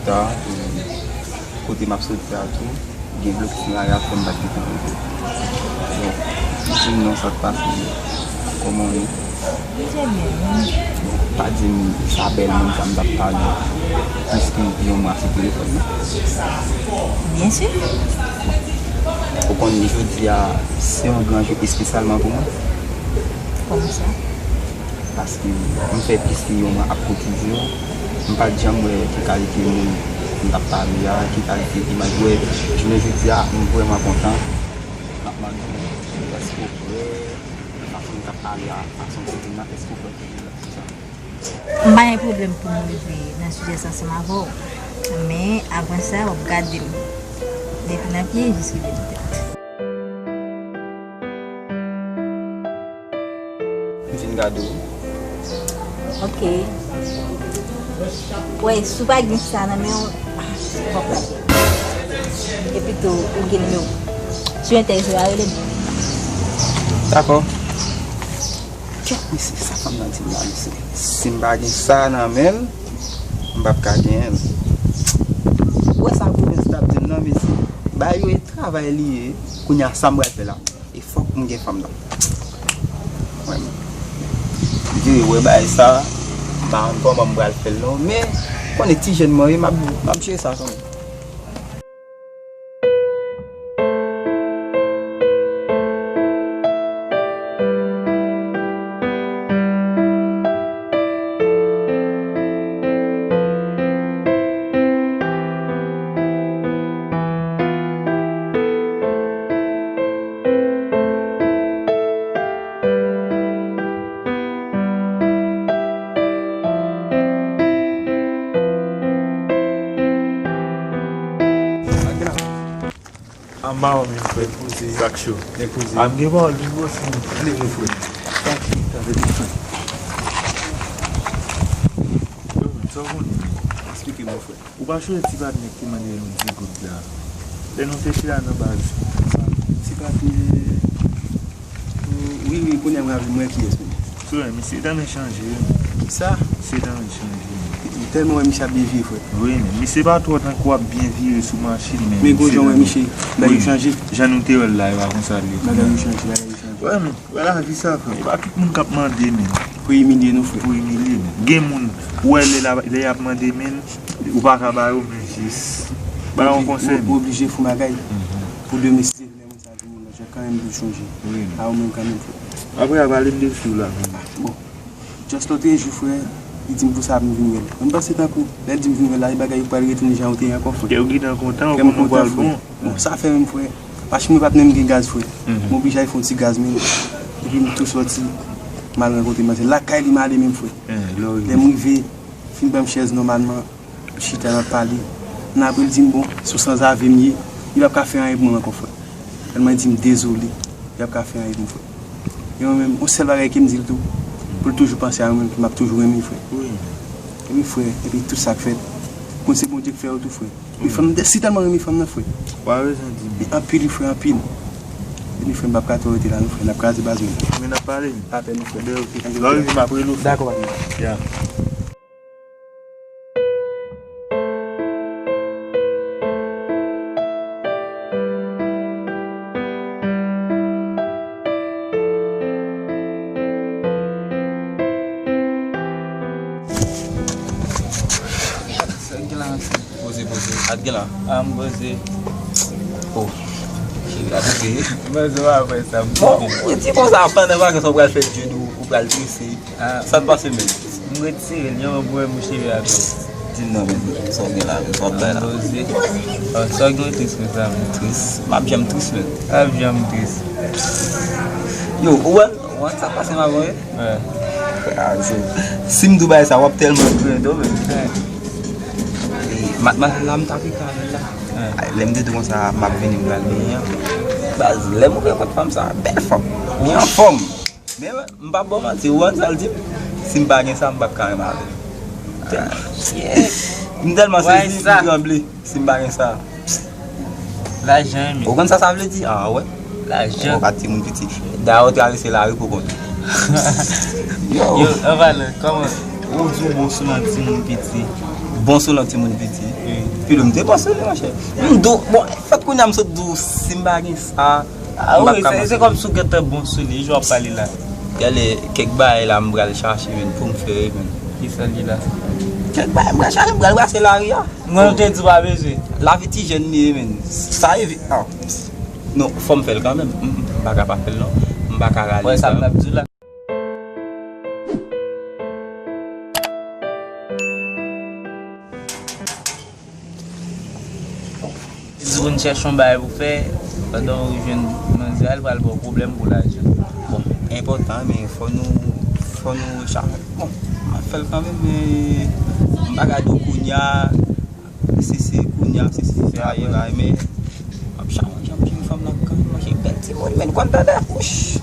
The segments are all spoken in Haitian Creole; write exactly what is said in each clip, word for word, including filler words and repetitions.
Ta, e, kote m ap soti a tou, gen blokis nan lari a, fò m pa t gen kote. Bon, m di m non, sa k pase, kòman w ye? Mwen trè byen, wi. Bon, pa di m sa bèl moun sa m t ap pale plis ke yon mwa sou telefòn nan. Byen si. Ou konn jodi a, se yon gran jou espesyalman pou mwen. Kòman sa? Paske m fè plis ke yon mwa ap koutize w, m pa t janm wè ki kalite moun m t ap pale a, ki kalite imaj. Wè, jounen jodi a, m vrèman kontan. M ap mande w, èske w prè? Fason m t ap pale a, fason m soti m nan, èske w prè pou m rele tout sa? M pa gen pwoblèm pou m rive nan sijè sa ansanm avè w. Men, avan sa, w ap gade m. Depi nan pye jis rive nan tèt. M fin gade w. Ok. Wè, si w pa gen sa nan men w, ah, fòk w gade. Epi tou, ou gen nimewo. Si w enterese, w a rele m. Dakò. Kèt, mesye, sa fanm nan di m la, mesye. Si m pa gen sa nan men l, m p ap ka genyen l. Ou wè sa Gouvens t ap di m nan, mesye? Ba yo e travay li ye. Kounye a, sa m pral fè la? E fòk m gen fanm nan. Mwen, m vire wè bagay sa, m pa konn kòman m pral fè l non, men konnen ti jèn mwen ye, m ap, m ap jere sa kanmenm. Anba w menm, frè. Poze. Sak cho. Nèg poze. A m gen pawòl vin bò sou nou. Vle nou, frè. Tanki, tanki, frè. Yo, men, sa w konnen? Eksplike m, frè. Ou pa sonje ti patnè k te mande nou di goud la? Lè nou te chita nan baz. Ti patnè. Wi, wi, kounye a m raple m wè kiyès menm. Frè, misye tanmen chanje, wi. Kisa? Misye tanmen chanje, wi. M tèlman wè misye ap devye, frè. Wi, men misye pa twò tankou ap byen vire sou machin, men. Men gon jan w wè misye, bagay yo chanje. Jan nou te wè l la, e pa konsa l ye. Bagay yo chanje, bagay yo chanje. Wè, men, wè lavi sa, frè. E pa tout moun k ap mande, men. Pou imilye nou, frè. Pou imilye nou. Gen moun, ou wè lè l ap, lè y ap mande, men, ou pa ka ba yo, men jis ba yo yon konsèy, men. Ou oblije fè yon bagay. Pou demen, si se vre moun sa vini, lòt jan kanmenm pou chonje. Wi. A ou menm kanmenm, frè. Apre a, pale m de fi w la. Bon. Just lòt jou, frè, li di m pou sa pou m vin wè l. Mwen m panse tankou, lè l di m vin wè l la, e bagay yo pral retounen jan yo te ye ankò, frè. Kè w gentan kontan, ou konn ou pral bon. Bon, sa fè menm, frè. Paske mwen pa t menm gen gaz, frè. M oblije al fè yon ti gaz, men. Epi m tou sòti, m al rankontre manzè. Lakay li m ale menm, frè. Lè m rive, fin ban m chèz nòmalman. Chita, n ap pale. N apre, l di m, bon, si w sanzave m ye, li p ap ka fè anyen pou mwen ankò, frè. Tèlman l di m, dezole, li p ap ka fè anyen pou mwen, frè. E mwen menm, yon sèl bagay ke m di l tou, pou l toujou panse a mwen menm, ke m ap toujou renmen l, frè. Wi. Wi, frè, epi tout sa k fèt. Konn se Bondye k fè yo tou, frè. Wi, fanm nan, si tèlman renmen fanm nan, frè. Ou pa bezwen di m. Men anpil, wi, frè, anpil. Epi, frè, m p ap ka twò rete la, non, frè. N ap kraze baz, wi. Men n ap pale, wi. Pa pè, non, frè. Bè, ok. Lè w rive, m ap rele w, frè. Dakò, patnè. Ya. Poze, poze. Sa k gen la? A, m poze. Oh. Cheri, la poze. Mwen se pa vre sa, m poze. Bon, ou di konsa, pandan vakans ou pral fè djed ou, ou pral trese. Ah. Sa k pase menm? M retire l, yon bwè mouche avè l. Di m non, men, sa w gen la, men, sa w ap bay la? Poze. Oh, sa w gen tris konsa, men? Tris? M ap janm tris, men. M ap janm tris. Yo, ou wè, ou wè sa k pase m avè w? Wè. Ah, so, si m di w bagay sa, w ap tèlman grandon, men. Wè. E, matmwazèl la, m t ap rete avè l la. Wè. Ay, lè m te di w konsa, m ap vini, m pral benyen an. Baz, lè m ouvè pòt fanm sa, bèl fanm. Li anfòm. Men, m p ap ba w manti, ou konn sa l di m? Si m pa gen sa, m p ap ka renmen avè l. Tèlman, m tèlman sezi, m tranble, si m pa gen sa. Lajan, men. Ou konn sa sa vle di? Ah, wè. Lajan. Ou pa timoun piti. Dayè, ou travèse lari pou kont ou. Yo. Yo, anvalan, kòman? Ou di w bon sou nan timoun piti. Bon sou lòt timoun piti. Wi. Pilo m te bon sou li, monchè. M dou, bon, fèt kounye a m sot dou, si m pa gen sa, ah, m pa wi, ka se, se kòm si w gentan bon sou li, jan w ap pale la. Gade, kèk bagay la m pral chache, men, pou m fè, men. Ki sa li la? Kèk bagay m pral chache, m pral brase lari a. Mwen, ou te di w pa bezwen. Lavi ti jèn li ye, men. Sa evit, ah. Non, fò m fè l kanmenm. M, m pa ka pa fè l, non. M pa ka rale. Wè sa m t ap di w la. Di w konn chèche yon bagay pou fè, pandan w jwenn manzè a, l pral ba w pwoblèm pou lajan. Bon, enpòtan, men fò nou, fò nou chache. Bon, m ap fè l kanmenm, men m pa ka di w kounye a, se, se kounye a, se, se, se aye la, men m ap chache yon jèn fanm nan kan, manje bèl timoun, men konn tande, wouch.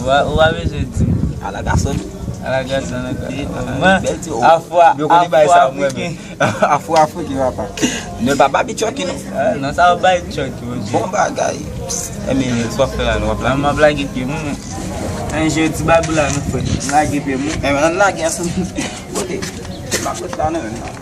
Ou pa, ou pa bezwen di. Ala gason. Ala gason, ala gason. Mwen, bèl ti, oh, afwa, yo konnen bagay sa, afwa mwen menm. Afwa afriken, papa. Men pa babi Chucky, non. Ah, non, sa pa babi Chucky, monchè. Bon bagay. Enben, sa w ap fè la, nou ap la. M ap lage pye m, mwen. Enjè ti babou la, nou fè. M lage pye m. Enben, ann lage ansanm. Kote? Kote m ap ret la, non, menm.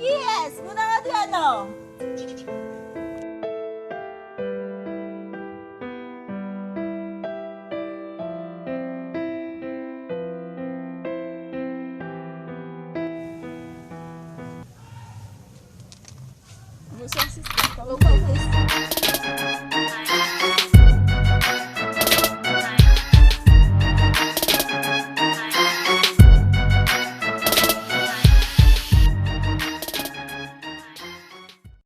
Kiyès? Moun nan rantre non. Bonswa, sista. Kòman w ye?